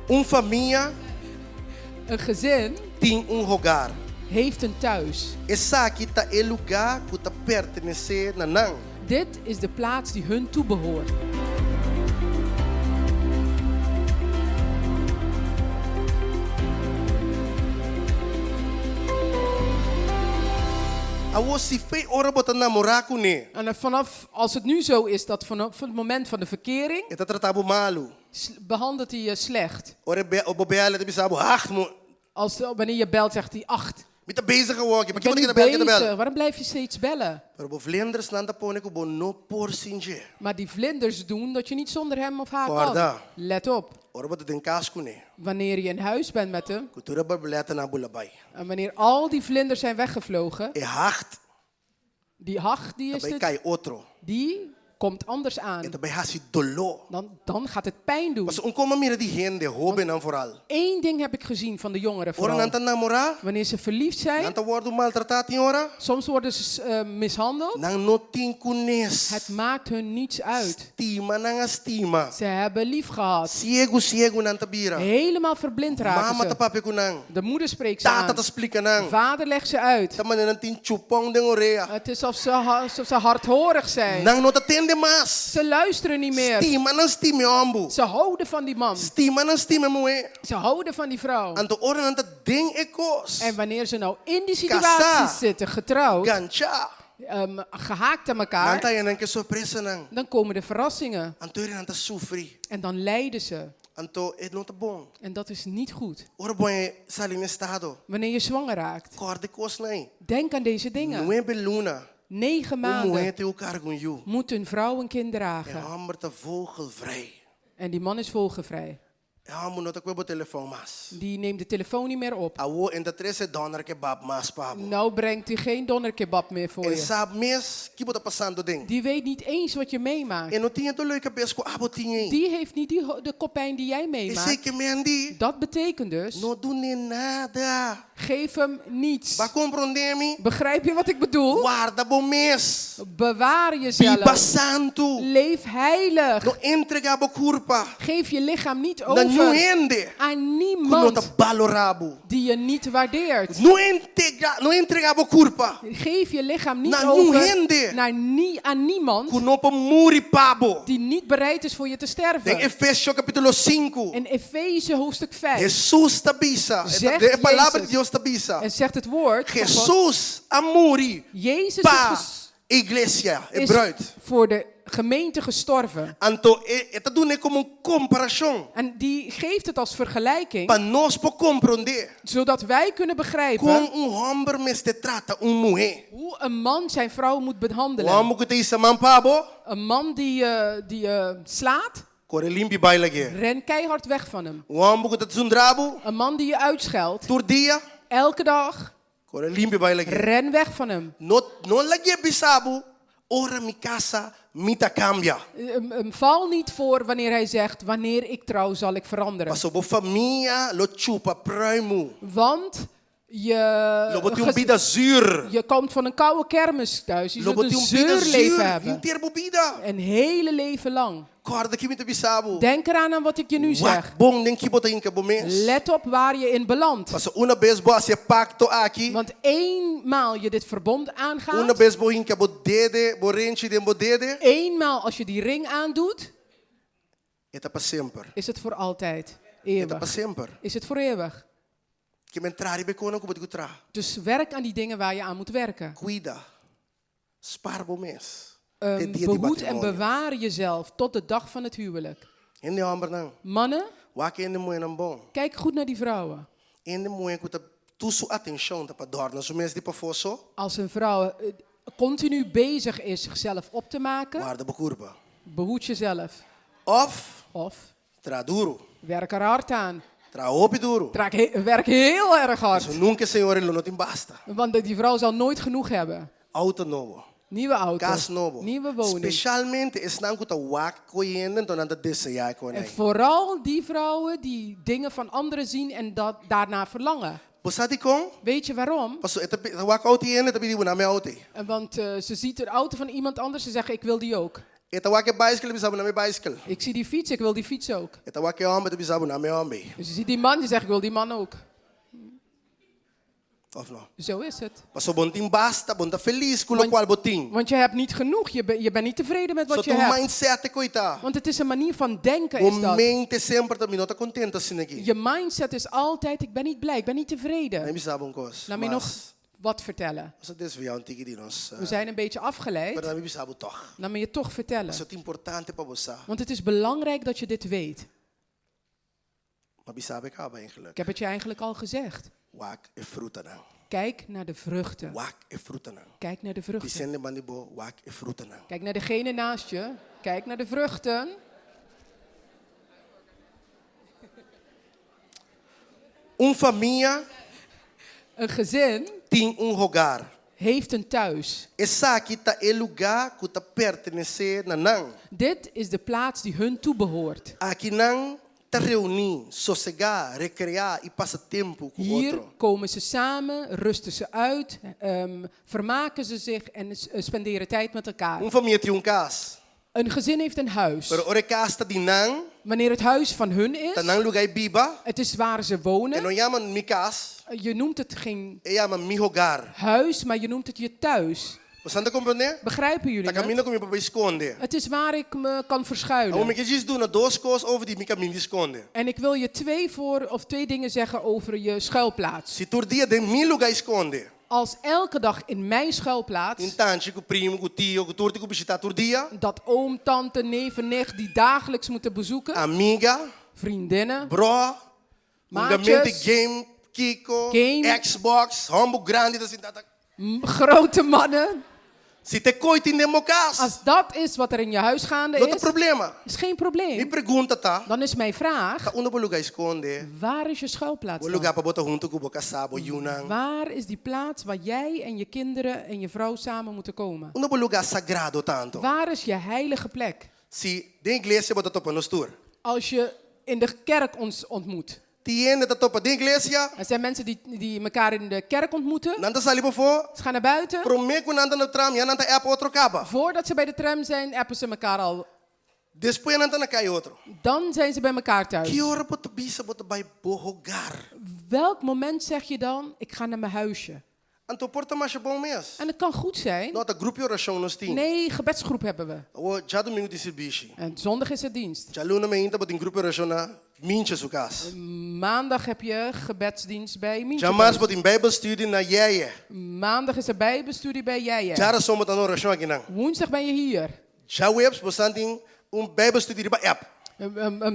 Un famia. Een gezin. Tin un hogar. Heeft een thuis. Esaki ta e lugá ku ta pertenesé na nan. Dit is de plaats die hun toebehoort. Awor si fe ora bo ta namorá kuné. En vanaf, als het nu zo is dat vanaf het moment van de verkering. E ta trata bo malu. Behandelt hij je slecht. Ora e bo bel e ta bisa bo, Ach, mo. Als, wanneer je belt zegt hij, Acht. Mi ta bezig awor aki, Ik pakiko ben bo nu ta keda bel, keda bel? bezig, waarom blijf je steeds bellen? Pero bo vlindersnan ta pone ku bo no por sin dje. Maar die vlinders doen dat je niet zonder hem of haar kan. Kòrda. Let op. Ora bo ta den kas kuné. Wanneer je in huis bent met hem. Ku tur e barbulètnan a bula bai. En wanneer al die vlinders zijn weggevlogen. E hagt. Die hag die Ta is bai het, kai otro. die komt anders aan. E ta bai hasi doló. Dan, dan gaat het pijn doen. Pasobra un koma mira di hende, hóbennan vooral. Eén ding heb ik gezien van de jongeren Ora nan vooral. ta namorá, Wanneer ze verliefd nan zijn, ta wòrdu maltratá tin ora. soms worden ze eh, mishandeld. Nan no tin kunes. Het maakt hun niets uit. Stima nan a stima. Ze hebben lief gehad. Siegu siegu nan ta bira. Helemaal verblind raken Mama ta ze. papia ku nan. De moeder spreekt ze Tata aan. ta splika nan. Vader legt ze uit. Ta manera nan tin chupon den orea. Het is alsof ze, alsof ze hardhorig zijn. Nan no ta tende mas. Ze luisteren niet meer. Stima nan stima e hòmbu. Ze houden van die man. Stima nan stima e muhé. Ze houden van die vrouw. Anto ora nan ta den e kos. En wanneer ze nou in die Kasá. situatie zitten, getrouwd, Ganchá. gehaakt aan Nan elkaar, ta haña nan ku e sorpresanan. dan komen de verrassingen. Anto ora nan ta sufri. En dan lijden ze. Anto e no ta bon. En dat is niet goed. Ora bo sali na estado. Wanneer je zwanger raakt, Kòrda e kosnan ei. denk aan deze dingen. Nuebe luna. Negen Un muhé maanden tin ku karga un yu. moet een vrouw een kind E dragen. hòmber ta vogelvrij. En die man is vogelvrij. E hòmber no ta kue bo telefòn mas. Die neemt de telefoon niet meer op. Awor e no ta trese dòner kebab mas pa bo. Nou brengt hij geen donnerkebab meer voor E je. sa mes ki bo ta pasando den. Die weet niet eens wat je meemaakt. E no tin e doló di kabes ku abo tin ei. Die heeft niet die, de koppijn die jij Esei meemaakt. ke men di. Dat betekent dus, No dun'é nada. geef hem niets. Bo a komprondé mi? Begrijp je wat ik bedoel? Warda bo mes. Bewaar Biba jezelf. santu. Leef heilig. No entregá bo kurpa Geef je lichaam niet na niun over hende aan ku no niemand ta balorá bo. die je niet waardeert. No entrega, no entregá bo kurpa Geef je lichaam niet na niun over hende naar nie, aan niemand ku no por muri pa bo. die niet bereid is voor je te Den sterven. Efesio kapítulo sinku, In Efeze hoofdstuk 5 Hesus ta bisa, zegt e Palabra di Jezus, Dios ta bisa, en zegt het woord van God, Hesus a muri Jezus is, pa ges- iglesia, e is bruid. voor de gemeente gestorven. Anto e, e ta dun'é komo un komparashon En die geeft het als vergelijking, pa nos por komprondé zodat wij kunnen begrijpen kon un hòmber mester trata un muhé. hoe een man zijn vrouw moet Un behandelen. hòmber ku ta hisa man pa bo, Een man die, eh, die eh, slaat, kore limpi bai lag'é. ren keihard weg van hem. Un hòmber ku ta zundra bo, Een man die je uitscheldt, tur dia, elke dag, kore limpi bai lag'é. ren weg van hem. No, no lag'é bisa bo, ora mi kasa, mi ta kambia. Ehm, ehm, val niet voor wanneer hij zegt, wanneer ik trouw zal ik veranderen. Paso bo famia lo chupa pruimu. Want je, Lo bo tin un gez- bida zuur. je komt van een koude kermis thuis. Je Lo zult bo een tin un bida zuur leven zuur. hebben. Henter bo bida. Een hele leven lang. Kòrda ki mi ta bisa bo. Denk eraan aan wat ik je nu zeg. Wak bon den ki bo ta hinka bo mes. Let op waar je in belandt. Paso una bes bo hasi e pakto aki. Want eenmaal je dit verbond Una aangaat, bes bo hinka bo dede, bo renchi den bo dede. eenmaal als je die ring aandoet, E ta pa semper. is het voor altijd. E ta pa Eeuwig. semper. Is het voor eeuwig. Ke men traha riba e kosnan ku bo tin ku traha. Dus werk aan die dingen waar je aan moet werken. Kuida. Spar bo mes. Te dia di Behoed en matrimonio. bewaar jezelf tot de dag van het huwelijk. Hende hòmbernan. Mannen, Wak hende muhénan bon. kijk goed naar die vrouwen. Hende muhé ku ta tur su atenshon ta pa dòrna su mes di pafó so. Als een vrouw eh, continu bezig is zichzelf op te maken, Warda bo kurpa. behoed jezelf. Òf Of traha duru. werk er hard aan. Traha hopi duru. Traak he- werk heel erg hard. Pasobra nunka e señora lo no tin basta. Want die vrouw zal nooit genoeg hebben. Auto nobo. Nieuwe auto. Kas nobo. Nieuwe woning. Spesialmente esnan ku ta wak ko'i hende, anto nan ta deseá e En konai. vooral die vrouwen die dingen van anderen zien en dat daarna verlangen. Bo sa dikon? Weet je waarom? Paso e ta wak auto di hende, e ta pidi bo na mi auto ei. En Want eh, ze ziet een auto van iemand anders en ze zeggen ik wil die ook. E ta wak e baiskel, e bisa bo duna mi baiskel. Ik zie die fiets, ik wil die fiets ook. E ta wak e hòmber, e ta bisa bo duna mi hòmber. Dus je ziet die man, die zegt ik wil die man ook. Òf no? Zo is het. Pasobra bo no tin basta, bo no ta felis ku lokual bo tin. Want je hebt niet genoeg, je, ben, je bent niet tevreden met So wat je ta un hebt. mindset e koi ta. Want het is een manier van denken Bo is dat. mente semper ta mi no ta kontentu asina aki. Je mindset is altijd, ik ben niet blij, ik ben niet Mi tevreden. bisa bo un kos. Laat me nog Mas, wat vertellen. nos a desviá un tiki di nos. We zijn een beetje afgeleid. Pero mi bisa bo tòg. Laat me je toch vertellen. Pasobra ta importante pa bo sa. Want het is belangrijk dat je dit weet. M'a bisa bo e kaba eigenlijk. Ik heb het je eigenlijk al gezegd. Wak e frutanan. Kijk naar de vruchten. Wak e frutanan. Kijk naar de vruchten. Bisa hende banda di bo, wak e frutanan. Kijk naar degene naast je. Kijk naar de vruchten. Un famia Een gezin tin un hogar. heeft een thuis. Esaki ta e lugá ku ta pertenesé na nan. Dit is de plaats die hun toebehoort. Aki nan ta reuní, sosegá, rekreá i pasa tempu ku Hier otro. komen ze samen, rusten ze uit, vermaken ze zich en spenderen tijd met elkaar. Un famia tin un kas. Een gezin heeft een huis. Pero ora e kas ta di nan, Wanneer het huis van hun ta is, nan lugá di biba, het is waar ze e wonen. no yama mi kas, Je noemt het geen e yama mi hogar. huis, maar je noemt het je thuis. Boso ta komprondé? Begrijpen jullie Ta het? kaminda ku mi por bai skonde. Het is waar ik me kan Awor verschuilen. mi ke djis duna dos kos over di mi kaminda di skonde. En ik wil je twee, voor, of twee dingen zeggen over je schuilplaats. Si tur dia den mi lugá di skonde, Als elke dag in mijn schuilplaats, tin tanchi ku primu ku tio ku tur tin ku bishitá tur dia, dat oom, tante, neef en nicht die dagelijks moeten bezoeken, amiga, vriendinnen, bro, Maatjes. hungamentu game, kiko, Game. Xbox, hòmber grandi ta sinta ta. grote mannen. Si ta e koi tin den bo kas, Als dat is wat er in je huis gaande no ta is, problema. is geen Mi probleem. pregunta ta, Dan is mijn vraag, ta unda bo lugá di skonde? waar is je schuilplaats Bo dan? lugá pa bo ta huntu ku bo kasá, bo yunan. Waar is die plaats waar jij en je kinderen en je vrouw samen moeten komen? Unda bo lugá sagrado ta anto? Waar is je heilige plek? Si den iglesia bo ta topa nos tur. Als je in de kerk ons ontmoet. Tin hende ta topa den iglesia, Er zijn mensen die, die elkaar in de kerk ontmoeten. nan ta sali pafó, Ze gaan naar buiten. promé ku nan ta na tram, ya nan ta app otro kaba. Voordat ze bij de tram zijn, appen ze elkaar al. Despues nan ta na kas di otro. Dan zijn ze bij elkaar thuis. Ki ora bo ta bisa bo ta bai bo hogar? Welk moment zeg je dan, ik ga naar mijn huisje? Anto por ta masha bon mes. En het kan goed zijn. No, ta grupo di orashon nos tin. Nee, gebedsgroep hebben we. Awor djadumingu tin sirbishi. En zondag is het dienst. Djaluna mainta bo tin grupo di orashon na Mintje su kas. Maandag heb je gebedsdienst bij Mintje. Djamars bo tin Bijbelstudie na Yeye. Maandag is er bijbelstudie bij Yeye. Djarason bo ta na orashon akinan. Woensdag ben je hier. Djaweps bo sa tin un Bijbelstudie riba app.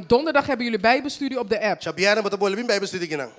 Donderdag hebben jullie bijbelstudie op de app. Djabièrnè bo ta bolbe bin Bijbelstudie akinan.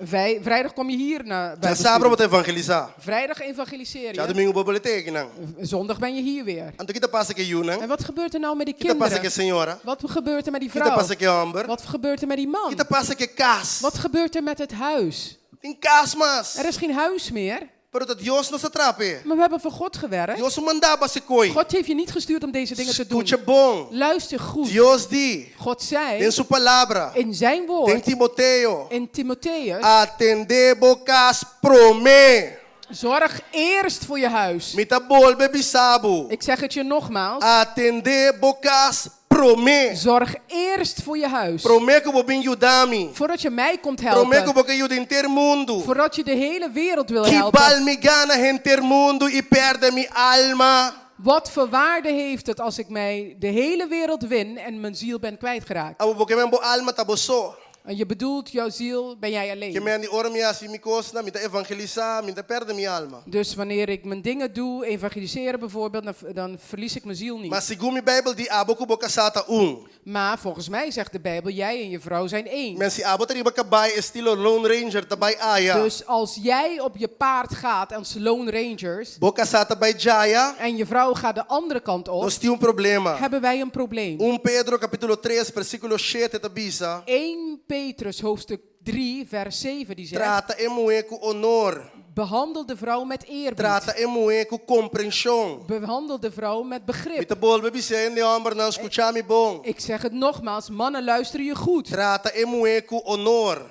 Vrijdag kom je hier naar Djasabra bijbelstudie. bo ta evangelisá. Vrijdag evangeliseer je. Djadumingu bo bolbe t'ei akinan. Zondag ben je hier weer. Anto ki ta pasa ku e yunan? En wat gebeurt er nou met die Ki ta pasa ku e kinderen? señora? Wat gebeurt er met die Ki ta vrouw? pasa ku e hòmber? Wat gebeurt er met die Ki man? ta pasa ku e kas? Wat gebeurt er met het huis? No tin kas mas. Er is geen huis meer. Pero ta Dios nos a traha p'e. Maar we hebben voor God gewerkt. Dios no manda bo hasi koi. God heeft je niet gestuurd om deze dingen te doen. Skucha bon. Luister goed. Dios di God zei den su palabra, in zijn den woord, Timoteo, in Timotheus, atendé bo kas promé. zorg eerst voor je huis. Mi ta bolbe bisa bo. Ik zeg het je nogmaals, Atendé bo kas promé. zorg eerst voor je huis. Promé ku bo bin yuda mi. Voordat je mij komt Promé ku helpen. bo ke yuda henter mundu. Voordat je de hele wereld wil Ki helpen. bal mi gana henter mundu i pèrdè mi alma? Wat voor waarde heeft het als ik mij de hele wereld win en mijn ziel ben kwijtgeraakt? Abo bo ke men bo alma ta bo so. En je bedoelt, jouw ziel ben jij Ke alleen. men di ora mi hasi mi kosnan, mi ta evangelisá, mi n' ta pèrdè mi alma. Dus wanneer ik mijn dingen doe, evangeliseren bijvoorbeeld, dan, dan verlies ik mijn ziel Ma niet. segun mi Beibel di abo ku bo kasá ta un. Maar volgens mij zegt de Bijbel, jij en je vrouw zijn één. Men si abo ta riba kabai estilo Lone Ranger ta bai aya. Dus als jij op je paard gaat als Lone Rangers Bo kasá ta bai djaya, en je vrouw gaat de andere kant op, nos tin un problema. hebben wij een probleem. 1 Pedro kapítulo 3 versíkulo 7 ta bisa. 1 Petrus hoofdstuk 3 vers 7 die zegt, Trata e muhé ku honor. behandel de vrouw met eerbied. Trata e muhé ku komprenshon. Behandel de vrouw met Mi begrip. ta bolbe bisa hende hòmbernan skucha mi bon. Ik zeg het nogmaals, mannen luisteren je goed. Trata e muhé ku honor.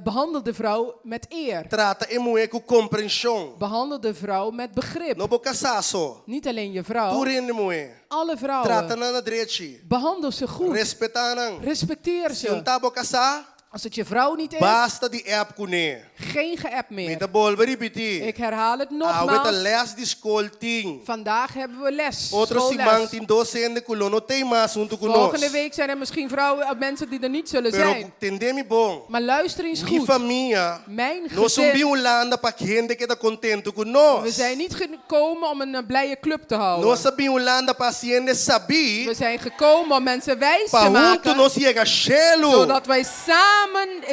Behandel de vrouw met eer. Trata e muhé ku komprenshon. Behandel de vrouw met begrip. No bo kasá so. Niet alleen je vrouw. Tur hende muhé. Alle vrouwen. Trata nan na drechi. Behandel ze goed. Respetá nan. Respecteer Si un ze. ta bo kasá. Als het je vrouw niet is. Basta di app kuné. Geen geapp Mi meer. ta bolbe ripití. Ik herhaal het Awe ta nogmaals. les di skol tin. Vandaag hebben we les. Otro siman Schoolles. tin dos hende ku lo no t'ei mas huntu ku nos. Volgende week zijn er misschien vrouwen of mensen die er niet zullen Pero zijn. tende mi bon. Maar luister eens Mi goed. famia, Mijn nos un bin gezin. Hulanda pa hende keda kontentu ku We nos. zijn niet gekomen om een blije club te houden. Nos a bin Hulanda pa hasi hende sabí. We zijn gekomen om mensen wijs Pa te huntu maken. nos yega shelu. Zodat wij samen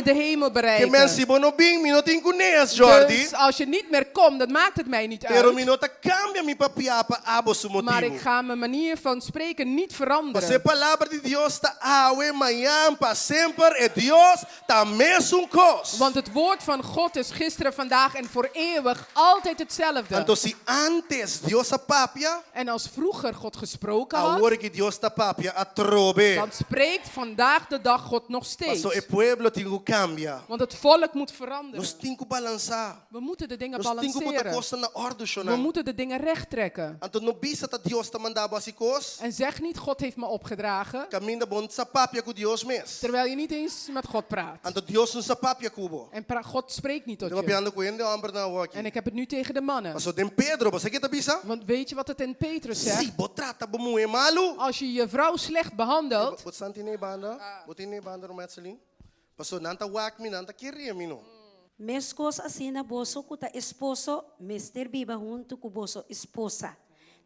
de hemel Ke men bereiken. si bo no bin, mi no tin kunes, Jordi. Dus als je niet meer komt, dat maakt het mij niet Pero mi uit. no ta kambia mi papiá pa abo su Maar ik motibu. ga mijn manier van spreken niet Pasobra e veranderen. palabra di Dios ta awe, mañan, pa semper, e Dios ta mesun kos. Want het woord van God is gisteren, vandaag en voor eeuwig altijd hetzelfde. Anto si ántes Dios a papia, En als vroeger God gesproken had, awor ku Dios ta papia atrobe. dan spreekt vandaag de dag God nog steeds. Paso e pueblo tin ku kambia. Want het volk moet veranderen. Nos tin ku balansá. We moeten de dingen Nos tin ku pone balanceren. kosnan na òrdu, We shonnan. moeten de dingen recht trekken. Anto no bisa ta Dios ta manda bo hasi kos. En zeg niet, God heeft me opgedragen, Kaminda bo n' sa papia ku Dios mes. terwijl je niet eens met God praat. Anto Dios n' sa papia ku bo. En God spreekt niet tot Mi je. ta papiando ku hende hòmbernan En awor aki. ik heb het nu tegen de mannen. Paso den Pedro, bo sa ke e ta bisa? Want weet je wat het in Petrus zegt? Si bo trata bo muhé malu. Als je je vrouw slecht behandelt. Bo sa tin e banda, bo tin e banda Rometselin. Paso nan ta wak mi, nan ta kere mi no. Meskos asina boso ku ta esposo mester biba huntu ku boso esposa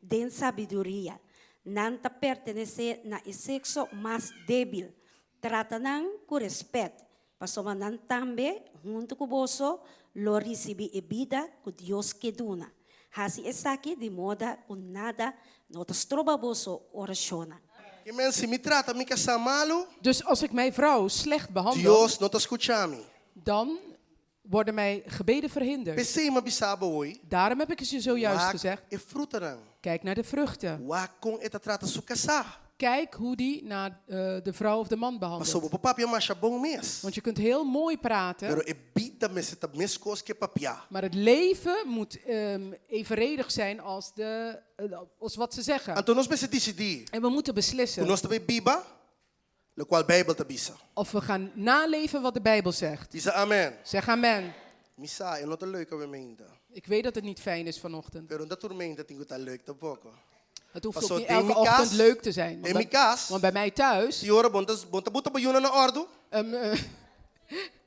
den sabiduria. Nan ta pertenesé na e sekso mas débil. Trata nan ku rèspèt, pasobra nan tambe, huntu ku boso, lo risibí e bida ku Dios ke duna. Hasi esaki di moda ku nada no ta stroba boso orashonnan. Ke men si mi trata mi kasá malu, Dus als ik mijn vrouw slecht behandel, Dios no ta skucha mi. dan worden mijn gebeden verhinderd. P'esei m'a bisa bo awor. Daarom heb ik het je zojuist Wak gezegd. e frutanan. Kijk naar de vruchten. Wak kon e ta trata su kasá. Kijk hoe die naar de vrouw of de man behandelt. Pasobra bo por papia masha bon mes. Want je kunt heel mooi praten. Pero e bida mester ta meskos ku e papia. Maar het leven moet evenredig zijn als wat ze zeggen. Anto nos mester disidí. En we moeten beslissen. Ku nos ta bai biba, lokual Beibel ta bisa. Of we gaan naleven wat de Bijbel zegt. Bisa amen. Zeg amen. Mi sa, e no ta leuk awe mainta. Ik weet dat het niet fijn is vanochtend. Pero no ta tur mainta tin ku ta leuk tampoko. Het hoeft Paso ook niet den elke mi kas, ochtend leuk te zijn. Want den mi kas, want bij mij thuis... Si ora bo ta, bo ta buta bo yunan na ordu.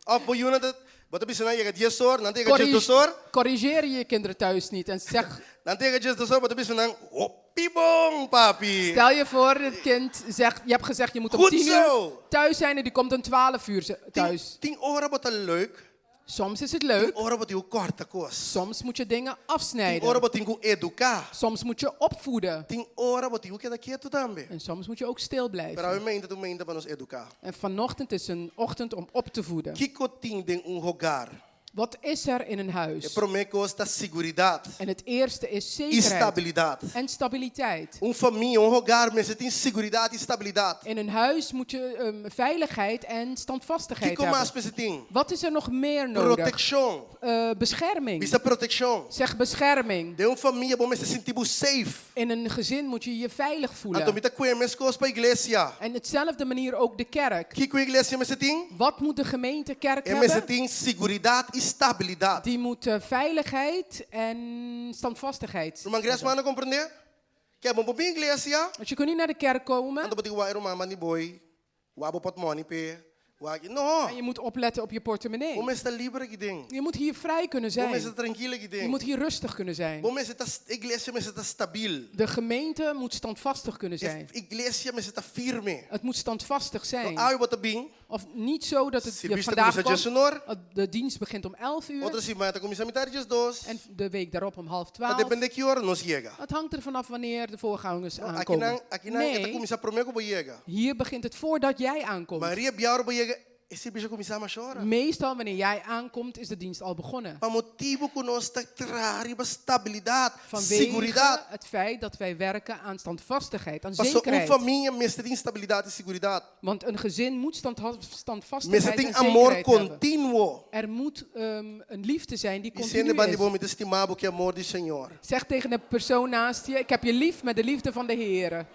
Of bo yunan ta, bo ta bisa nan yega dies or, nan ta yega dies dos or. Corrigeer je je kinderen thuis niet en zeg... Nan ta yega dies dos or, bo ta bisa nan, hopi bon, papi. Stel je voor, het kind zegt, je hebt gezegd je moet om Goed 10 uur zo. thuis zijn en die komt om 12 uur thuis. Tin, tin ora bo ta leuk. Soms is het leuk. Tin ora bo tin ku kòrta kos. Soms moet je dingen Tin afsnijden. ora bo tin ku eduká. Soms moet je opvoeden. Tin ora bo tin ku keda ketu tambe. En soms moet je ook stil blijven. Pero awe mainta ta un mainta pa nos eduká. En vanochtend is een ochtend om op te voeden. Kiko tin den un hogar? Wat is er in een huis? E promé kos ta siguridat. En het eerste is I zekerheid. stabilidat. En stabiliteit. Un famia, un hogar mester tin siguridat i stabilidat. In een huis moet je veiligheid en standvastigheid Kiko hebben. mas mester tin? Wat is er nog meer nodig? Protekshon. Bescherming. Bisa protekshon. Zeg bescherming. Den un famia bo mester sinti bo safe. In een gezin moet je je veilig voelen. Anto mi ta kue meskos pa iglesia. En hetzelfde manier ook de kerk. Kiko iglesia mester tin? Wat moet de gemeente kerk E mester hebben? tin siguridat i stabilidat. Die moet veiligheid en standvastigheid Ruman Grace hebben. mano komprendé? Ke bo por bin iglesia? Want je kunt niet naar de kerk komen. Anto bo tin ku wak e ruman mandi boi, wak bo pòtmòni p'e, wak. No! En je moet opletten op je portemonnee. Bo mester ta liber aki den. Je moet hier vrij kunnen Bo zijn. mester ta trankil aki den. Je moet hier rustig kunnen zijn. Bo mester ta, iglesia mester ta stabil. De gemeente moet standvastig kunnen zijn. Iglesia mester ta firme. Het moet standvastig zijn. No awe bo ta bin. Of niet zo dat het je Sirbishi ta vandaag kuminsá komt. dies un or. De dienst begint om 11 uur. Otro siman ta kuminsá mitar di diesdos. En de week daarop om half Ta twaalf. dependé ki ora nos yega. Het hangt er vanaf wanneer de voorgangers No, aki aankomen. nan, aki nan e ta Nee, kuminsá promé ku bo yega. hier begint het voordat jij aankomt. Maria bia ora bo yega. E sirbishi a kuminsá masha ora. Meestal wanneer jij aankomt is de dienst al begonnen. Pa motibu ku nos ta traha riba stabilidat, Vanwege siguridat. het feit dat wij werken aan standvastigheid, aan Pasobra un zekerheid. famia mester tin stabilidat i siguridat. Want een gezin moet Mester standvastigheid tin en amor zekerheid hebben. kontinuo. Er moet een liefde zijn die Bisende continu bandi bo is. mi ta stima bo ku amor di Señor. Zeg tegen de persoon naast je, ik heb je lief met de liefde van de Heere.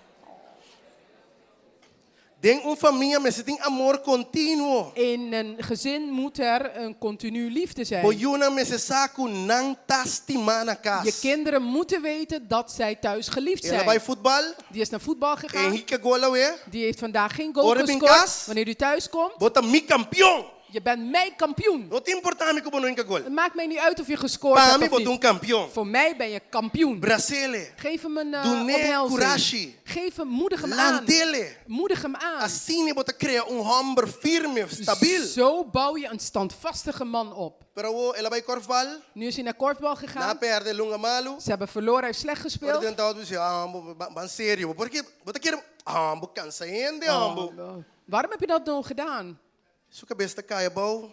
Den un famia mester tin amor kontinuo. In een gezin moet er een continu liefde Bo zijn. yunan mester sa ku nan ta stimá na Je kas. kinderen moeten weten dat zij thuis geliefd El a bai zijn. futbal, Die is naar voetbal gegaan. e hinka gol awe. Die heeft vandaag geen goal Ora bin gescoord. kas. Wanneer u thuis komt, Bo ta mi kampion. je bent mijn kampioen. No ta importá mi ku bo no hinka gol. Het maakt mij niet uit of je gescoord Pa hebt mi of bo ta niet. un kampion. Voor mij ben je kampioen. Bras'é. Geef hem een Dun'é omhelzing. kurashi. Geef hem, moedig hem aan. Lant'é. Moedig hem aan. Asina bo ta krea un hòmber firme, stabil. Zo bouw je een standvastige man op. Pero awor el a bai korfbal. Nu is hij naar korfbal Nan a gegaan. pèrdè lunga malu. Ze hebben verloren, hij heeft slecht Ora gespeeld. den tawat bisa, ah, bo, ban serio. Por ke bo ta kere, ah, bo kansa hende, ah, bo. Oh, waarom heb je dat nou gedaan? Su kabes ta kai abou.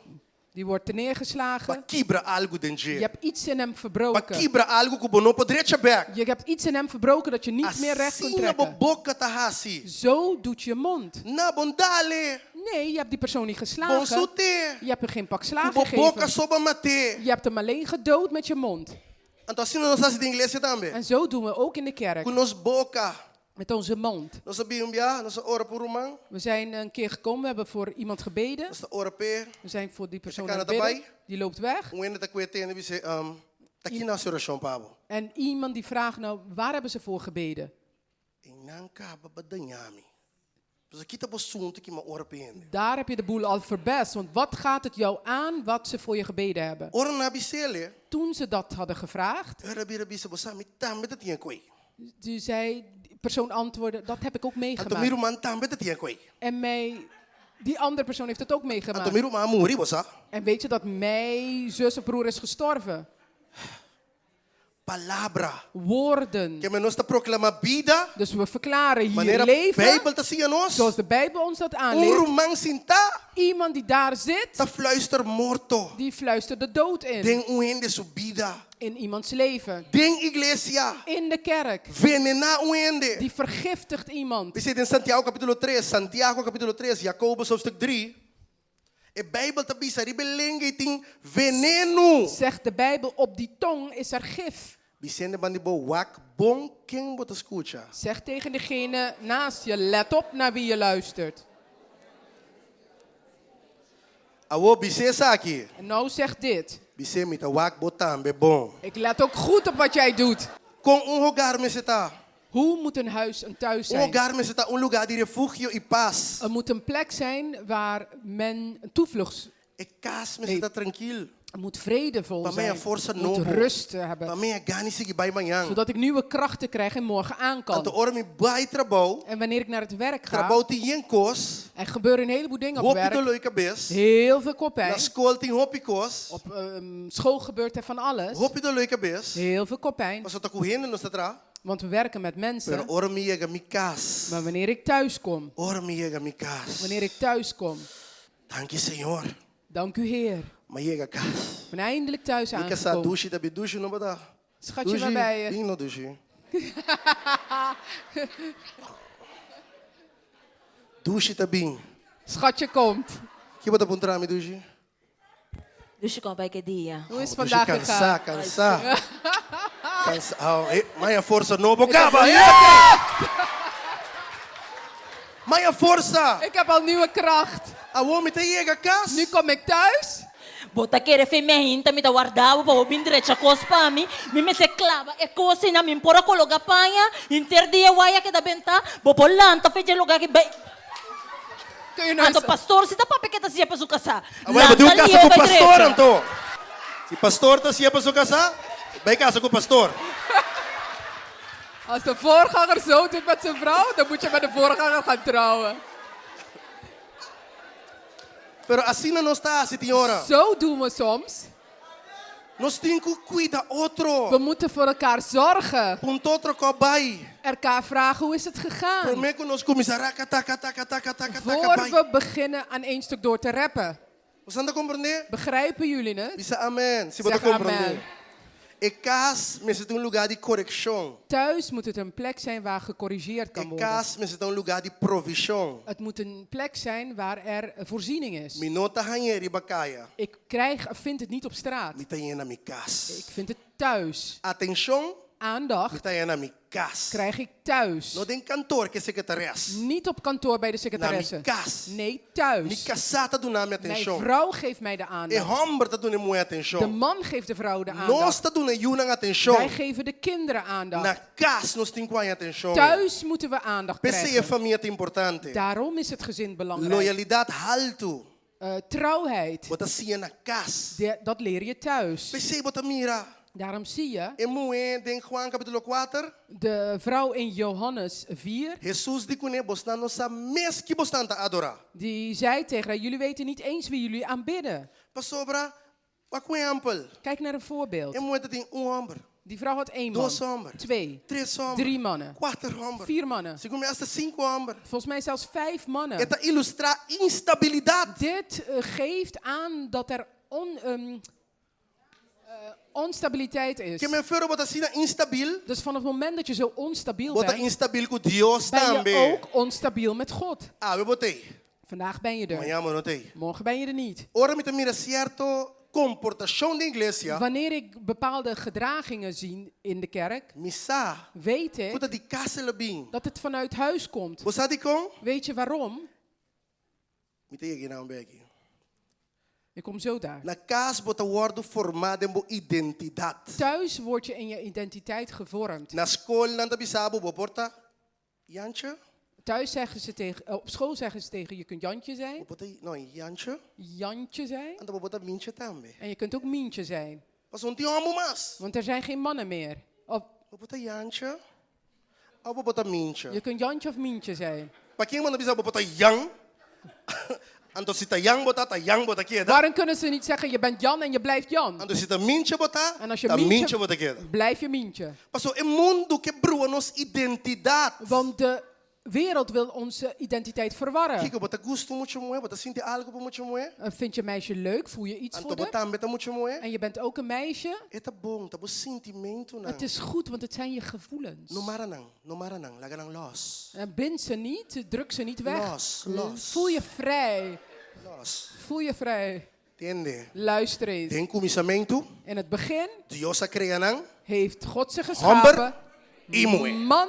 Die wordt neergeslagen. B'a kibra algu den dje. Je hebt iets in hem B'a verbroken. kibra algu ku bo no por drecha bèk. Je hebt iets in hem verbroken dat je niet meer recht kunt Asina bo trekken. boka ta hasi. Zo doet je mond. Na bo n dal'é. Nee, je hebt die persoon niet Bo n geslagen. sut'é. Je hebt hem geen pak Ku slaag bo boka gegeven. so b'a mat'é. Je hebt hem alleen gedood met je mond. Anto asina nos ta hasi den iglesia tambe. En zo doen we ook in de kerk. Ku nos boka. Met onze mond. Nos a bin un bia, nos a ora pa un ruman. We zijn een keer gekomen, we hebben voor iemand gebeden. Nos ta ora p'e. We zijn voor die persoon Esta aan het kana ta bidden. bai. Die loopt weg. Un hende ta kue tende bis'é, Ta kina hasi orashon pa bo? En iemand die vraagt nou, waar hebben ze voor gebeden? I nan kaba ba daña mi. Pasobra ki ta bo asuntu ki m'a ora p'e hende? Daar heb je de boel al verpest, want wat gaat het jou aan wat ze voor je gebeden hebben? Ora nan a bis'é, Toen ze dat hadden gevraagd, ora bira bisa, Bo sa, mi tambe ta tin e koi. die zei, die persoon antwoordde, dat heb ik ook Anto mi meegemaakt. ruman tambe ta tin e koi. En mij, die andere persoon heeft het ook Anto meegemaakt. mi ruman a muri, bo sa. En weet je dat mijn zus of broer is gestorven? Palabra. Woorden. Ke men nos ta proklamá bida. Dus we verklaren hier Manera leven. Beibel ta siña nos. Zoals de Bijbel ons dat Un aanleert. ruman sintá. Iemand die daar zit, Ta fluister morto. die fluistert de dood in. Den un hende su bida. In iemands leven. Den iglesia. In de kerk. Venená un hende. Die vergiftigt iemand. P'esei den Santiago capítulo tres, Santiago capítulo tres, Jacobus hoofdstuk drie, e Bijbel ta bisa riba e lenga ei tin venenu. Zegt de Bijbel, op die tong is er gif. Bisende bandi bo wak bon ken bo ta skucha. Zeg tegen degene naast je, let op naar wie je luistert. Awor bis'é esaki. En nou zeg dit. Bis'é mi ta wak bo tambe bon. Ik let ook goed op wat jij doet. Kon un hogar mester ta? Hoe moet een huis een thuis Un zijn? hogar mester ta un lugá di refugio i pas. Er moet een plek zijn waar men een toevlucht E kas mester ta trankil. Het moet vredevol Pa mi zijn. haña forsa Het moet nobo. rust hebben. Pa mi haña gana di sigui bai mañan. Zodat ik nieuwe krachten krijg en morgen aan Anto kan. ora mi bai trabou. En wanneer ik naar het werk ga, Trabou tin yen kos. er gebeuren een heleboel dingen op Hopi werk. doló di kabes. Heel veel koppijn. Na skol tin hopi kos. Op school gebeurt er van alles. Hopi doló di kabes. Heel veel koppijn. Pasobra ta ku hende nos ta traha. Want we werken met mensen. Pero ora mi yega mi kas. Maar wanneer ik thuis kom. Ora mi yega mi kas. Wanneer ik thuis kom. Danki Señor. Dank u Heer. M'a yega kas. Ik ben eindelijk thuis Mi kasá aangekomen. dushi ta bi dushi no bata. Schatje, waar ben je? Bin no dushi. Dushi ta bin. Schatje komt. Ki bo ta puntra mi dushi? Dushi kon bai ke dia. Hoe is Oh, vandaag dushi gegaan? kansa, kansa. Kansa. Oh, eh, m'a haña forsa nobo kaba. M'a haña forsa. Ik heb al nieuwe kracht. Awor mi ta yega kas. Nu kom ik thuis. Bo ta kere fe mi ainda mi ta warda bo pa bo bin drecha kos pa mi. Mi mester klaba e kos ei na mi por a kologa paña. Henter dia waya keda benta. Bo por lanta fe dje luga ki bai. Kun je nou Anto eens- pastor si ta papia ke ta siña pa su kasá. Awor bo tin un Lanta kasa lieu ku bai pastor drecha. anto. Si pastor ta siña pa su kasá, bai kasa ku pastor. Als de voorganger zo doet met zijn vrouw, dan moet je met de voorganger gaan trouwen. Pero asina nos ta hasi tin ora. Zo doen we soms. Nos tin ku kuida otro. We moeten voor elkaar zorgen. Puntra otro kon a bai. Elkaar vragen hoe is het gegaan. Promé ku nos kuminsá raka taka taka taka taka taka Voor bai. we beginnen aan één stuk door te rappen. Boso ta komprondé? Begrijpen jullie het? Bisa amèn. Si bo ta Zeg amen. komprondé. E kas mester ta un lugá di korekshon. Thuis moet het een plek zijn waar gecorrigeerd kan E worden. kas mester ta un lugá di provishon. Het moet een plek zijn waar er voorziening is. Mi no ta hañ'é riba kaya. Ik krijg, vind het niet op straat. Mi ta hañ'é na mi kas. Ik vind het thuis. Atenshon, mi Aandacht ta hañ'é na mi kas. krijg ik thuis. No den kantor ku e sekretarès. Niet op kantoor bij de Na secretaresse. mi kas. Nee, Mi thuis. kasá ta duna mi Mijn atenshon. vrouw geeft mij de E aandacht. hòmber ta duna e muhé De atenshon. man geeft de vrouw de Nos aandacht. ta duna e yunan Wij atenshon. geven de kinderen Na aandacht. kas nos tin ku haña atenshon. Thuis moeten we aandacht P'esei e krijgen. famia ta importante. Daarom is het gezin belangrijk. Loyalidat haltu. Trouwheid, Bo ta siña na kas. dat leer je thuis. P'esei bo ta mira. Daarom zie je E muhé den Juan kapítulo 4. de vrouw in Johannes 4, Hesus di kuné, Bosnan no sa mes ki bosnan ta adorá. die zei tegen haar, jullie weten niet eens wie jullie aanbidden. Pasobra, wak un ehèmpel. Kijk naar een voorbeeld. E muhé tabatin un hòmber, Die vrouw had één man, dos hòmber, twee, tres hòmber, drie mannen, kuater hòmber, vier mannen, segun mi asta sinku hòmber. volgens mij zelfs vijf mannen. E ta ilustrá instabilidat. Dit geeft aan dat er onstabiliteit is. Ke men for ora bo ta asina instabil, Dus van het moment dat je zo onstabiel bo ta bent, instabil ku Dios ben je tambe. ook onstabiel met God. Awe bo t'ei, Vandaag ben je er, mañan bo no t'ei. morgen ben je er niet. Ora mi ta mira sierto komportashon den iglesia, Wanneer ik bepaalde gedragingen zie in de kerk, mi sa weet ik ku ta di kas el a bin. dat het vanuit huis komt. Bo sa dikon? Weet je waarom? Mi ta yega einan bèk. Ik kom zo daar. Na kas bo ta wòrdu formá den bo identidat. Thuis word je in je identiteit gevormd. Na skol nan ta bisa bo bo por ta Jantje, Thuis zeggen ze tegen, op school zeggen ze tegen je kunt Jantje bo zijn, por ta, no, Jantje, Jantje zijn anto bo por ta Mintje tambe. en je kunt ook Mientje zijn. Pasobra no tin hòmber mas. Want er zijn geen mannen meer. Of, Bo por ta Jantje, òf bo por ta Mintje. je kunt Jantje of Mientje zijn. Pakiko nan no ta bisa bo por ta Jan? Anto si ta Jan bo ta, ta Jan bo ta keda. Waarom kunnen ze niet zeggen je bent Jan en je blijft Jan? Anto si ta Mintje bo ta, En als je ta Mientje, Mintje bo ta keda. blijf je Mientje. Pasobra e mundu ke brua nos identidat. Want de wereld wil onze identiteit verwarren. Kiko, bo ta gusta un mucha muhé, bo ta sinti algu pa mucha muhé. Vind je een meisje leuk? Voel je iets Anto voor bo haar? tambe ta mucha muhé. En je bent ook een meisje? E ta bon, ta bo sintimentunan. Het is goed, want het zijn je gevoelens. No mara nan, no mara nan, laga nan lòs. En bind ze niet, druk ze niet weg. Los, los. Voel je vrij. Lòs. Voel je vrij. Tende. Luister eens. Den kuminsamentu, In het begin Dios a krea nan, heeft God ze hòmber geschapen, i muhé. man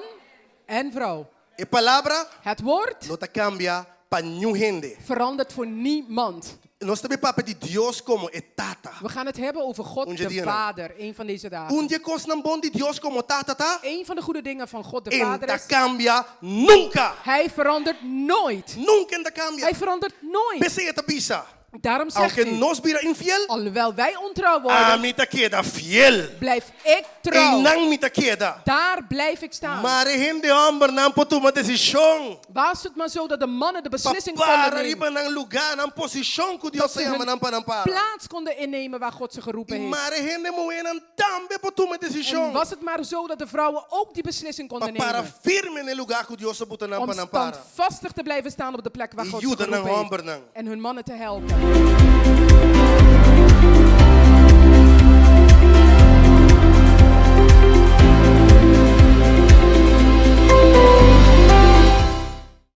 en vrouw. E palabra Het woord no ta kambia pa niun hende. verandert voor niemand. Nos ta bai papia di Dios komo e Tata. We gaan het hebben over God Un de dia nan. Vader, een van deze dagen. Un di e kosnan bon di Dios komo Tata ta, Een van de goede dingen van God de e n Vader ta is, kambia nunka. hij verandert nooit. Nunka e n ta kambia. Hij verandert nooit. P'esei e ta bisa. Daarom zegt Aunke hij, nos bira infiel, alhoewel wij ontrouw worden, ami ta keda fiel. blijf ik trouw. Einan mi ta keda. Daar blijf ik staan. Mare hende hòmbernan por tuma desishon. Was het maar zo dat de mannen de Pa beslissing konden para nemen. riba nan lugá, nan posishon ku Dat Dios ze a yama hun nan pa nan para. plaats konden innemen waar God ze geroepen I heeft. mare hende muhénan tambe por tuma En desishon. was het maar zo dat de vrouwen ook die beslissing Pa konden para nemen. firme na e lugá ku Dios a buta nan Om pa nan para. standvastig te blijven staan op de plek waar I God ze yuda nan geroepen heeft. hòmbernan. En hun mannen te helpen.